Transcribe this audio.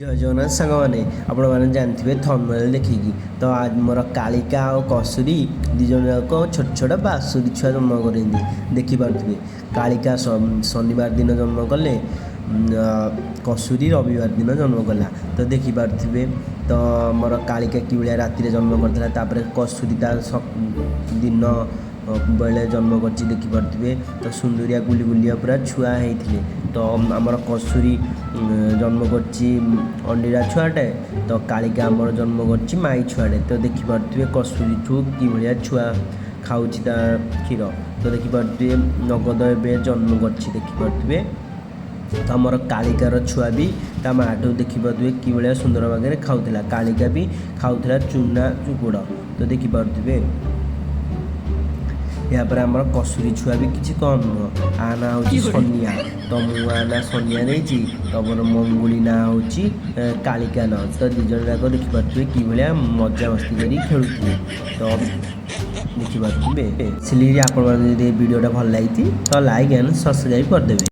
ଜୟ ଜଗନ୍ନାଥ ସାଙ୍ଗମାନେ, ଆପଣମାନେ ଜାଣିଥିବେ ଥମ୍ବନେଲ୍ ଦେଖିକି। ତ ମୋର କାଳିକା ଆଉ କସୁରୀ ଦୁଇ ଜଣ ଯାକ ଛୋଟ ଛୋଟ ବାଛୁରୀ ଛୁଆ ଜନ୍ମ କରିଛନ୍ତି, ଦେଖିପାରୁଥିବେ। କାଳିକା ଶନିବାର ଦିନ ଜନ୍ମ କଲେ, କସୁରୀ ରବିବାର ଦିନ ଜନ୍ମ କଲା। ତ ଦେଖିପାରୁଥିବେ, ତ ମୋର କାଳିକା କିଭଳିଆ ରାତିରେ ଜନ୍ମ କରିଥିଲା, ତାପରେ କସୁରୀ ତା ଦିନ ବେଳେ ଜନ୍ମ କରିଛି, ଦେଖିପାରୁଥିବେ। ତ ସୁନ୍ଦୁରିଆ ଗୁଲି ଗୁଲିଆ ପୁରା ଛୁଆ ହେଇଥିଲେ। ତ ଆମର କସୁରୀ ଜନ୍ମ କରିଛି ଅଣ୍ଡିରା ଛୁଆଟେ, ତ କାଳିକା ଆମର ଜନ୍ମ କରିଛି ମାଇ ଛୁଆଟେ। ତ ଦେଖିପାରୁଥିବେ କସୁରୀଠୁ କିଭଳିଆ ଛୁଆ ଖାଉଛି ତା କ୍ଷୀର। ତ ଦେଖିପାରୁଥିବେ, ନଗଦ ଏବେ ଜନ୍ମ କରିଛି, ଦେଖିପାରୁଥିବେ। ତ ଆମର କାଳିକାର ଛୁଆ ବି ତା ମାଆଠୁ ଦେଖିପାରୁଥିବେ କିଭଳିଆ ସୁନ୍ଦର ଭାବରେ ଖାଉଥିଲା। କାଳିକା ବି ଖାଉଥିଲା ଚୁନା ଚୁକୁଡ଼, ତ ଦେଖିପାରୁଥିବେ। ଏହାପରେ ଆମର କସୁରୀ ଛୁଆ ବି କିଛି କମ୍ ନୁହଁ। ଆ ନାଁ ହେଉଛି ସନିଆ। ତ ମୁଁ ଆ ନାଁ ସନିଆ ଦେଇଛି, ତ ମୋର ମଙ୍ଗୁଳି ନାଁ ହେଉଛି କାଳିକା ନାଁ। ତ ଦୁଇ ଜଣ ଯାକ ଦେଖିପାରୁଥିବେ କିଭଳିଆ ମଜାମସ୍ତି କରି ଖେଳୁଥିଲେ, ତ ଦେଖିପାରୁଥିବେ। ସିଲି ଆପଣମାନେ ଯଦି ଏ ଭିଡ଼ିଓଟା ଭଲ ଲାଗିଛି, ତ ଲାଇକ୍ ଆଣ୍ଡ ସବସ୍କ୍ରାଇବ୍ କରିଦେବେ।